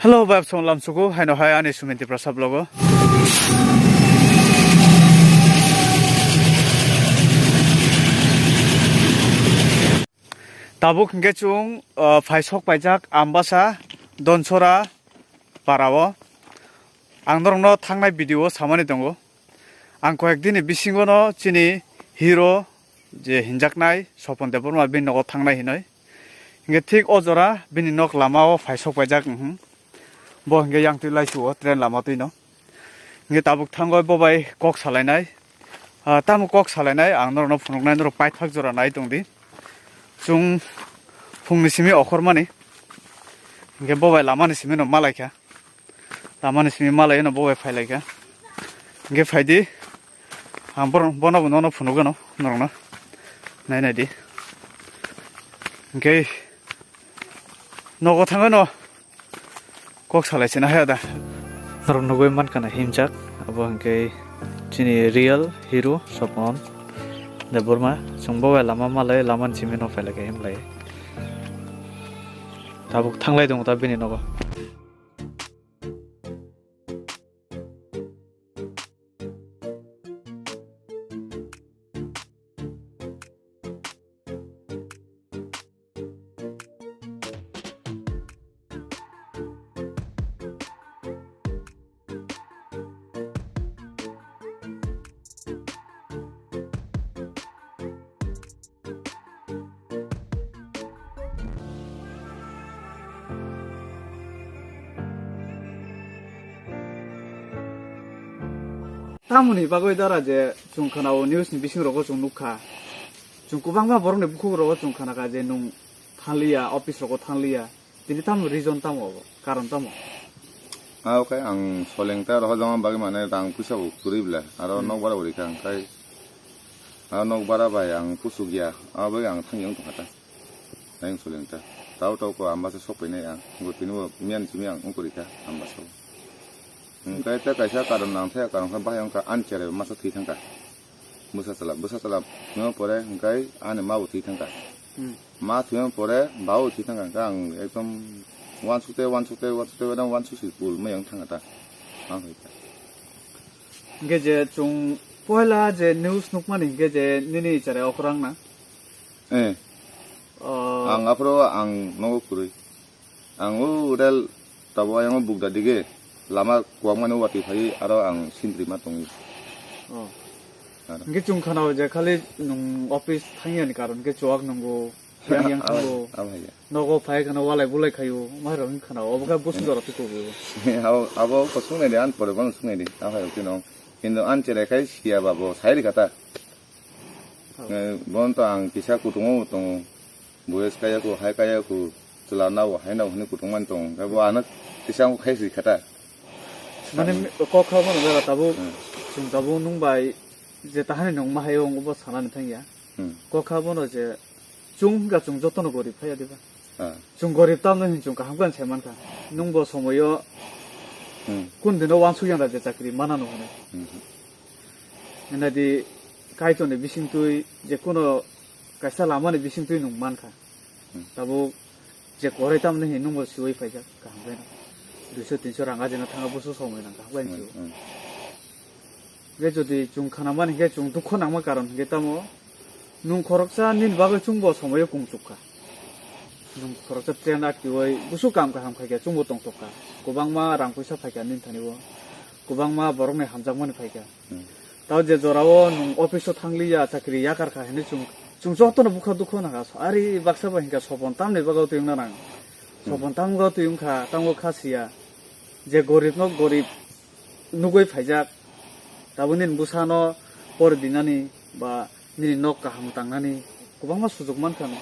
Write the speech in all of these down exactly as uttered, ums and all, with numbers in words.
Hello, bai song lamsuku, haino hai ani Suminti Prasad vlogo. Tabuk hingke chwng, uh, phaisok paijak Ambasa Donsora parao. Ang norokno thangnai video o samani tongo. Ang koyek dini bisingo no chini hero je hinjaknai Sopon Debbarma bini nogo thangnai hinoi. Hingke thik o jora bini nok lama o phaisok paijak, mhm. Bo hingke yang twi laisu o train lama twi no. Hingke tabuk thango bo bai kok salainai. Ah, tamo kok salainai ang norokno phunuknai, norok paithak jora nai tongdi. Chwng phungni simi okhormani. Hingke bo bai lamani simi no malaikha. Lamani simi malaino bo bai phailaikha. Hingke phaidi. Ang bono, bono bo nono phunukgwno norokno. Nai naidi. Hingke nogo thangano. Kok salai sina haya da. Norok nugui mankha na himjak, abo hwnkhe chini real hero Sopon Debbarma. Chwng bo bai lama malai, lama ni simi no phailai khe himlai. Tabuk thanglai tongo ta bini nogo. Tamoni bagwi dara je chwng khwnao news ni bising rogo chwng nukha. Chwng kwbangma borok ni bukhuk rogo chwng khwnakha je nwng thangliya, office rogo thangliya. Tini tamo reason tamo obo? Karon tamo? Ah, okay, ang soleng ta rohor jama bagwi mane rang puisa bo kwrwi bla. Aro nok bara bo rikha ang khai. Aro nok bara bai ang kusuk ya. Abo bagwi ang thang yang tongkha ta. Ang soleng ta. Tao tao ko Ambasa sok painai ang. Bo tini bo miyan simi ang ungkuri kha Ambasa. Hingkai ta kaisa karon nang thaya karon kha bahai wngkha ani cherai masa thwi thangkha. Bwsa chwla, bwsa chwla thwima pore hingkai ani ma bo thwi thangkha. Hmm. Ma thwima pore ba bo thwi thangkha, hingkhe ang ekdom wansukte, wansukte, wansukte, wansukte, wansuk si kul mai wng thangkha ta. Ma hai ta. Hingke je chwng poila je news nukmani hingke je nini cherai okrang na? Eh. Oh. Ang aphuru ang nogo kwrwi. Ang o rel tabo ayang o bukda dige lama kwbangmani watwi phaiwi aro ang sindri ma tongwi. Oh. Aro. Hingke chwng khana o je khali nwng office thangya ni karon khe chuwak nwngo, yang yang thango. Abo hai ya. Nogo phai khana walai bulai khayo, ma rok wng khana o, obo khe busu jora tuku bo. Abo, abo ko sungnai de, an pore bono sungnai de, abo hai rok tino. Kintu an cherai khai siya ba bo sai rikha ta. Eh, bono to ang kisa kutungo tongo. Boyes kaya ko, hai kaya ko, chwla nao, hai nao hwnwi kutung mani tongo. Khe bo ano kisa ang khai si khata. Mane kok kha bono bela tabuk, hmm, chwng tabuk nwng bai je tahani nwng ma hai wng bo sanani thangya. Hmm. Kok kha bono je chwng hwnkha chwng jotono gorib phaiya diba? Ah. Chwng gorib tamno hin chwng kaham khe se mankha. Nwng bo somoyo, hmm, kun dino wansuk yang da je chakri manano hwnwi. Hmm. Hinadi Kaitorni bisingtwi je kuno kaisa lamani bisingtwi nwng mankha. Hmm. Tabuk je korai tamni hin nwngbo siwi phaikha kaham khe. Duiso tinso rang ajina thangna busu somoi nang kaham khe. Hmm, siwo. Hmm. Hingke jodi chwng khanamani hingke chwng dukho nangma karon hingke tamo nwng khoroksa nini bagwi chwngbo somoyo kung chukha. Nwng khoroksa train atkiwi busu kam kaham khaikha chwngbo tongthokha. Kwbangma rang puisa phaikha nini thani o. Kwbangma borokni hamjakmani phaikha. Hmm. Tao je jorao nwng office o thangliya, chakri yakar kha hinwi chwng, chwng jotono bukha dukhu nangkha. Ari baksa ba hinkha sopon tamni bagwi twi wngna nang. Hmm. Sopon tamgo twi wngkha, tango kha siya. Je gorib no gorib nugwi phaijak. Tabuk nini bwsano por dinani ba nini nok kaham tangnani kwbangma sujuk mankha no.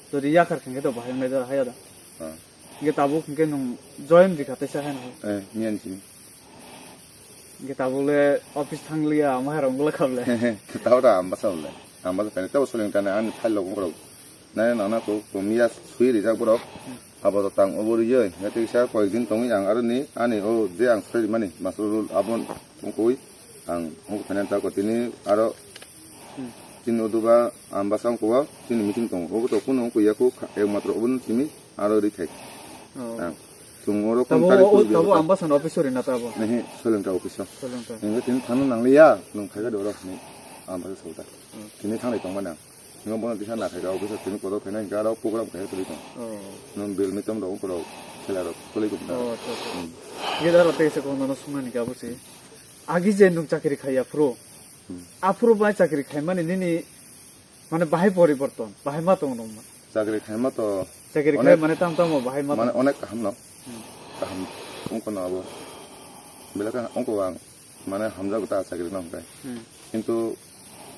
Jodi yakar khe to bahai wngnai da haya da. Ah. Hingke tabuk hingke nwng join rikha teisa haino. Eh, miyan sini. Hingke tabuk le office thangliya, ama hai rong le khable. Tabo da ambasa le. Ambasa tani tabo soling tani ani file rok ongkorok. Nai nana ko, ko miya sui rijak borok. Abo to tang obo riyoi. Hingke teisa koyek din tongwi ang aro ni ani o je ang sari mani masrul abon ongkoi. Ang ongko thani ta ko tini aro Hmm. Chini oduba ambasa ongko o chini meeting tongo. Obo to kuno ongko yaku kha-, ekmatro obono simi aro rithai. Oh. Ang chwng oro Tabo, tari o, tuli tabo bebota. Ambassador office ori na tabo? Nehe, Soilengta office o. Soilengta. Nungkhe tini thangna nangliya, nung khaikhe doro hinwi ambassador sauta. Hmm. Tini thanglai tongmani ang. Nungkhe bono tisa nakhaikhe office o tini kotor khaina hinkhe aro program khaikhe tuli tong. Oh. Nung bil mitom rok, ungkorok, khela rok tuli tong. Oh, acha, acha. Hmm. Ye daro tei se kono no sumani khe abo se. Agi je nung chakri khaiya phuru. Hmm. Aphuru bai chakri khaimani nini mane bahai poriborton, bahai ma tong nung ma. Chakri khaima to Chakri onek khai mane tam tamo bahai ma mane tong. Onek kaham no. Hmm. Kaham ungko no abo. Belai khe ungko ang mane hamjago ta chakri no hwnkhe. Hmm. Kintu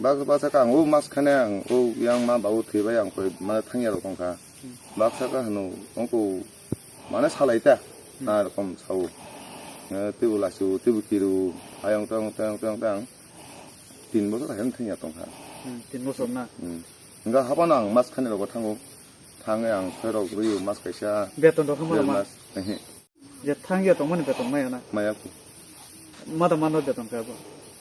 bak basa ka ang o mas khane ang o yang ma babu thwibai ang koi mane thangya rok tongkha. Hmm. Baksa ka hwno ungko mane salai ta. Hmm. Na rokom sao. Eh, teibo lasu, teibo kiru, ayang tang tang tang tang. Tin bosor hai wng thangya tongkha. Hmm, tin bosor na? Hmm. Hingga habano ang mas khani rogo thango. Thangwi ang soirok rwi mas kaisa. Beton rok hamano ma? Mas, ehe. Je thangya tongmani beton maya na? Maya kho. Mada mano beton khe abo?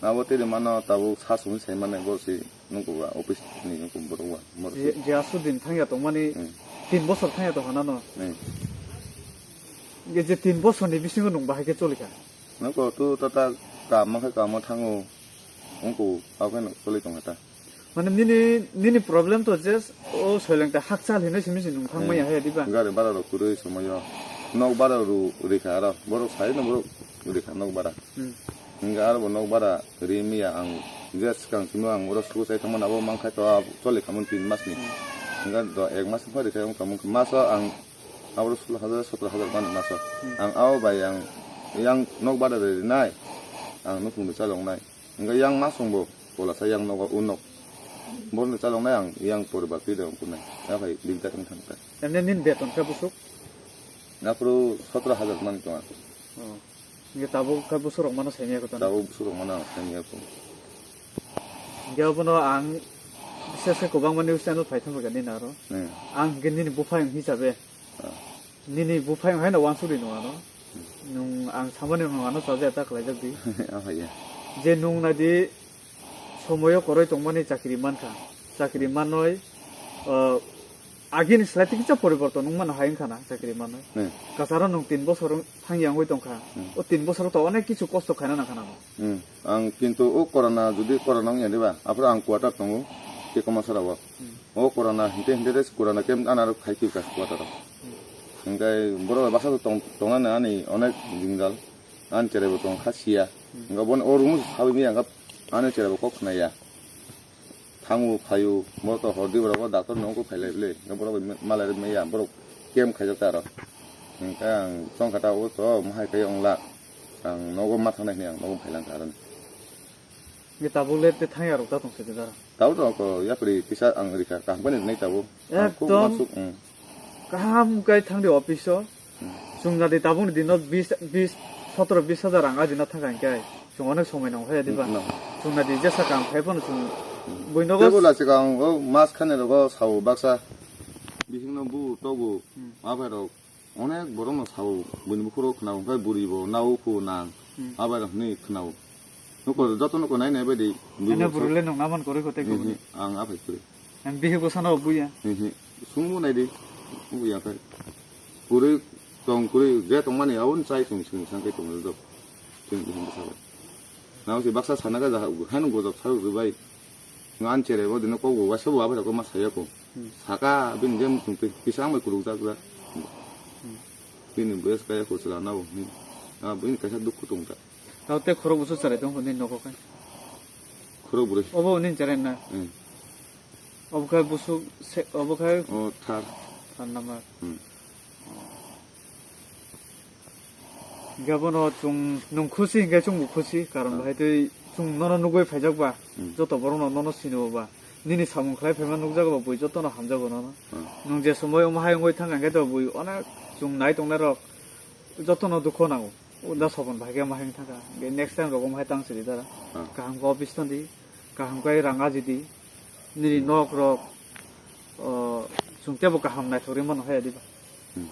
Abo tiri mano tabuk sa sumui sai mane bo si nungkukra office ni nungkuk borok wa, borok si. Je, je asudin thangya tongmani Hmm. Tin bosor thangya tongkha nano? Hmm. Je, je tin bosorni bisingo nung bahai khe cholikha? Nungko tu tata kam ma khe kamo thango. Ungko, abo khe no choli tongkha ta. Mane nini, nini problem to je o Soilengta hakchal hinwi simi se nung thang Hmm. maya he diba? Gari bara rok kwrwi somoyo. Nok bara ru rikha aro. Borok sai no borok rikha nok bara. Hmm. Hingga aro bo nok bara ri miya ang je swkang simi ang oro suku sai thangmani abo mankha to abo choli khamani tin mas ni. Hmm. Hingga do ek mas ni pore khe wng tongmani maso ang abo sullo hajar sotro hajar mani maso. Hmm. Ang abo bai ang yang nok bara ri rinai. Ang nukhung ni chalok nai. Hingke yang masong bo, pola sa yang nogo unok. Borokni chaloknai ang yang poribar twi de ongkurnai. Ya phai din ta thang thang ta. Emne nin beton khe busuk? Naphuru sotro hajar man tongo. Oh. Hingke tabuk khe busuk rok mano saimya ko tano? Tabuk busuk rok mano ang saimya ko. Hingke abono ang bises khe kwbangma news channel phai thangkha nini aro. Hmm. Ang hingke nini buphang hisabe. Ah. Nini buphang haino wansugri nung ano. Nung ang samani nung ano chaja ta khlaijak di. Ah, ya. Je nung nadi somoyo koroi tongmani chakri mankha. Chakri manoi, ah, agini slai tikisa poriborton wngmano hai wngkha na chakri manoi. Hmm. Kasaro nung tin bosor wng-, thangya wngwi tongkha. Hmm. O tin bosoro to onek kichu kosto khaina nangkha na. Hmm. Ang kintu o corona jodi corona wngya diba, aphuru ang quarter tongo, Kekomasara o. Hmm. O corona hinte hinte de corona kem ana aro khai twi ka quarter o. Hmm. Hingke borok bai basa tong, tongnani ani onek jwngjal, ani cherai bo tong kha siya. Hmm. Hingke bono o room o sawi maya hingke ani cherai bo kok khna ya. Thango phaio, bo to hordi borok o doctor no wngkuk phailai bwle, hingke borok bai malai rwmaya, borok kem khaijak ta aro. Hingke ang chongkha ta o to mohai kai ongla, ang nogo ma thangnai hinui ang nogo phailang kha aroni. Hingke tabuk le te thangya rok ta tong se dara. Tabuk to ko yapri kisa ang rikha, kaham khe nai tabuk. Ang khub ekdom. Uansuk, mm. Kaham khe thangdi office o. Hmm. Chwng nadi tabukni dino bis, bis, sotro bis hajar rang ajina thangkha hinkhe chwng onek somoi nango khe diba? No. Chwng nadi jesa kam khai phano chwng Hmm. buino Tebo go la chikang o mas khani rogo sao baksa. Bisingno bu togo Hmm. ma bai rok onek borok no sao buini bukhuro khna hwnkhe buri bo nao phu nang Hmm. ma bai rok hwnwi khna o. Nuko joto nuko nai nai bai di. Ene buru le nung naman kori kote ko. Ang aphai kuri. Ang bihi bosano buya. Sungmu nai di. Buya kai. Kuri tong kuri je tong mani aun chai tong sing sang kai tong do. Tong tong sa. Nao si baksa sana ga ja ha han gojok sa ru bai. Ngan chere bo dino ko go wa sa bo aphai ko ma saya ko. Saka bin jem tong pi pisang bai kuruk jak jak. Bini bes kaya ko sila nao. Ah, bini kaisa dukhu tong ta. Tao te khorok busu cherai tong nini nogo khe. Khorok bwrwi. Obo nini cherai na? Hmm. Obo khe busu se, obo khe O thar. Thar number. Hmm. Hingke abono chwng nwng khusi hingke chwngbo khusi, karon bahai twi chwng nono nugwi phaijak ba, Hmm. joto borokno nono sini bo ba, nini samung khlai phaima nukjago ba, bui jotono hamjago nono. Hmm. Nwng je somoi omo hai wngwi thang kha hingke to bui onek chwng nai tongnai rok jotono dukho nango. Unda sopon bahai khe ma hai thangkha. Hingke next time rogo ma hai tang siri dara. Ah. Kaham khe office tandi, kaham khe rang ajidi, nini nok rok, o, chwng tebo kaham naithok ri mano hai diba. Hmm.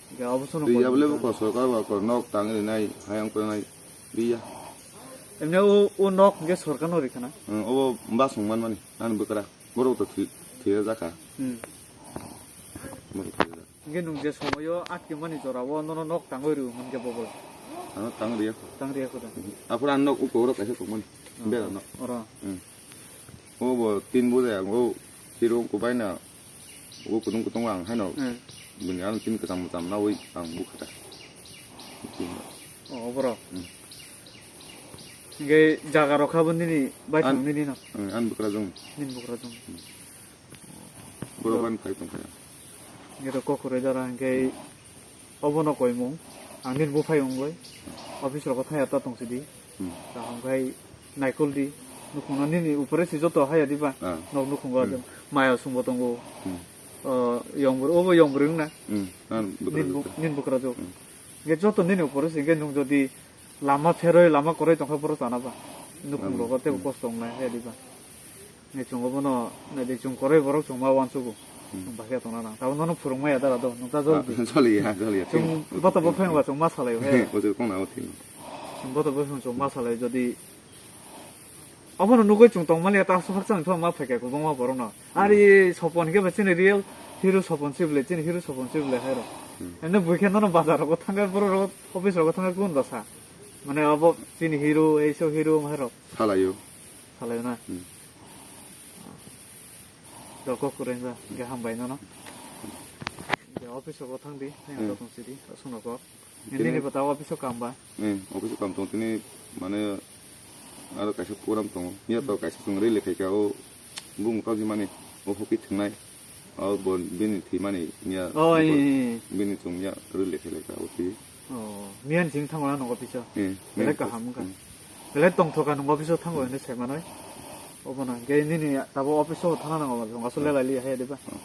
Hingke abo sono Twi kok yabole bo jang. Ko sorkar ba ko nok tang rinai, hayang pranai, biya. Emne o, o nok hingke sorkar no rikhana? Hmm, obo basong man mani, ani bwkra. Borok to thwi, thwi jakha. Hmm. Borok thwi jakha. Hwnkhe nwng je somoio atkimani jorao nono nok tangwi rw hwnkhe bo bwla? Ano tang riya. Tang riya kho da? Aphuru ang nok uko oro kaisa tongmani. Bera nok. Oro. Hmm. O bo tin bo de ang o hero ko bai na o kutung kutung ang haino. Hmm. Bini ang tin kwcham kwcham nawi ang bukha da. O, oborok. Hmm. Hwnkhe jaga rok kha bo nini bai thang nini no? Hmm, ang bukra jong. Nini bukra jong. Hmm. Borok ban phai tongkha. Hwnkhe to kokroi jora hwnkhe obono koimung. Ang nini buphai wngwi office rogo thangya ta tongsidi. Hmm. Kaham khai naikol di. Nukhungno nini upore si joto haya diba? Ah. Nok nukhungo. Hmm. Maya sumbo tongo. Hmm. O, yongbor, obo yongbor wngna? Hmm. Nini bu-, nini bukrajwk. Hmm. Hwnkhe joto nini upore si hwnkhe nwng jodi lama pheroi, lama kwrwi tongkha borok chana ba. Nukhung rogo teibo kosto wngnai haya diba? Ni chwng obono naidi chwng kwrwi borok chwng ma uansugo. Hmm. Chwng bahai tongna nang. Tabuk nono phwrwngmaya dara do, nwng ta jol di. Ah, joliya, joliya. Chwng boto bophang ba chwng ma salai he. Ojol kong na uthi. Chwng boto bophang chwng ma salai jodi. Obono nugwi chwng tongmani ta aswk khakchang thok ma phaikha kwbangma borokno. Ari Sopon khe ba chini real hero Sopon si bwle, chini hero Sopon si bwle hai rok. Hmm. Ene bui khe nono bazar rogo thangkhe borok rogo office rogo thangkhe kun dosa. Mane obo chini hero, eiso hero hai rok. Salayo. Salayo na? Hmm. Rokok kurenga, ge hambai nono. Ge office rogo thangdi, hai Hmm. rok tong sidi, aswk nokok. Tini Nini bata office o kam ba? Hmm, office o kam tong tini mane aro kaisa program tongo. Miya to kaisa chwng rally khaika o bung kau jimani o hoki thwngnai. O bo bini thwi mani miya Oh, bo- eh, eh. Bini chwng miya rally khailai ka o thwi. Oh, miyan jing thangla nogo office o. Eh, Belai miya kaham wngkha. Hmm. Belai tongthoka nogo office o thango hinwi sai manwi. Obono hwnkhe nini tabo office o thana nango ba, aswk lelai liya hai diba? Oh.